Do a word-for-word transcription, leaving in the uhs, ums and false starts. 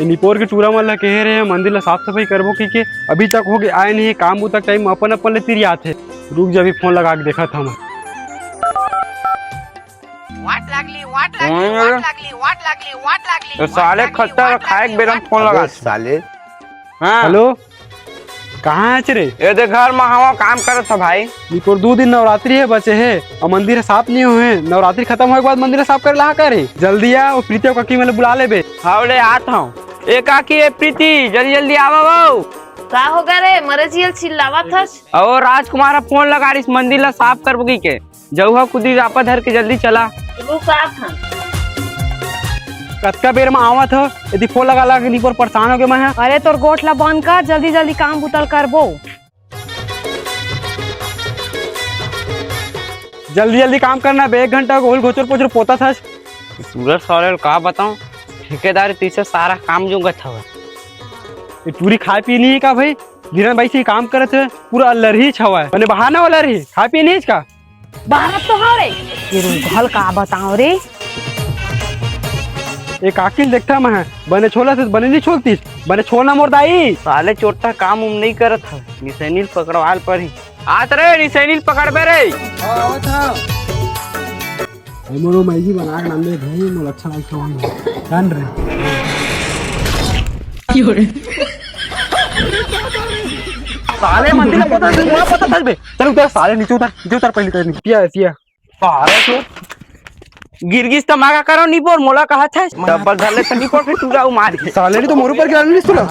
निपोर के टूरा मन ला कहे रहे, मंदिर ला साफ सफाई करबो कहिके, अभी तक होगे आए नहीं। काम बुता के टाइम अपन अपन ले तिरियात हे। रुक जा, अभी फोन लगा के देखत हंव। वाट लागली, वाट लागली, हम्म। वाट लागली, वाट लागली, वाट लागली, तो साले वाट लागली, खत्ता वाट खाए के लागली, बेरा में वाट फोन लगा अबे साले। हाँ। हेलो, कहाँ हस रे? ए दे घर में हवा काम करत ह भाई। निपोर दू दिन नवरात्रि हे बचे हे, अउ मंदिर ह साफ नहीं होए हे। नवरात्रि खत्म होए के बाद मंदिर ह साफ करे ला का रे? जल्दी आ, वो प्रीति अउ काकी मन ला बुला लेबे। हाँ ले आत हंव। ए काकी, ए प्रीति, जल्दी जल्दी आवा वो। का होगे रे? मरे जियल चिल्लावत हस। अउ राजकुमार ह फोन लगा रिस मंदिर ला साफ करबो कहिके। जउहा कुदी रापा धर के जल्दी चला। रुक आत हन। कतका बेर म आवत हो, यदि फोन लगा लगा के निपोर परेशान होगे मैं ह। अरे तोर गोठ ला बंद कर, जल्दी जल्दी काम बुता ल करबो। जल्दी जल्दी काम करना बे, एक घंटा होगे ओही ल घोचर पोचर पोतत हस। सूरज साले ल का बताऊं, ठेकेदार तीसे सारा काम जोंगत हवय। ये टूरी खाए पिए नहीं हे का भाई? दिनन बाई से काम करत हे, पूरा अलरही छवा हे। मने बहाना वाला रही, खाए पिए नहीं हे का? भारत तो हव रे। ये रुंघल का बताओ रे। एक आकिल देखता मैं, बने छोला से बने नहीं छोलतीस, बने छोलना मोर दाई। साले चोट्टा काम उम नहीं करत ह, निसैनी ल पकड़वाल पर ही। आत रे, निसैनी ल पकड़बे रे। हमरो मैगी बना के लान दे भाई, मोला अच्छा लगता है। डन रे। साले मंदिर में पता नहीं, मोला पता था बे। चल उतर साले, नीचे उतर, नीचे उतर पहले, उतर नीचे। पिया, पिया। साले तो गिर गिस त मागा करो निपोर, मोला कहा था। डब्बल धर ले त निपोर, फिर टूरा मार के। साले ने तो मोर ऊपर गिरा नहीं सुना।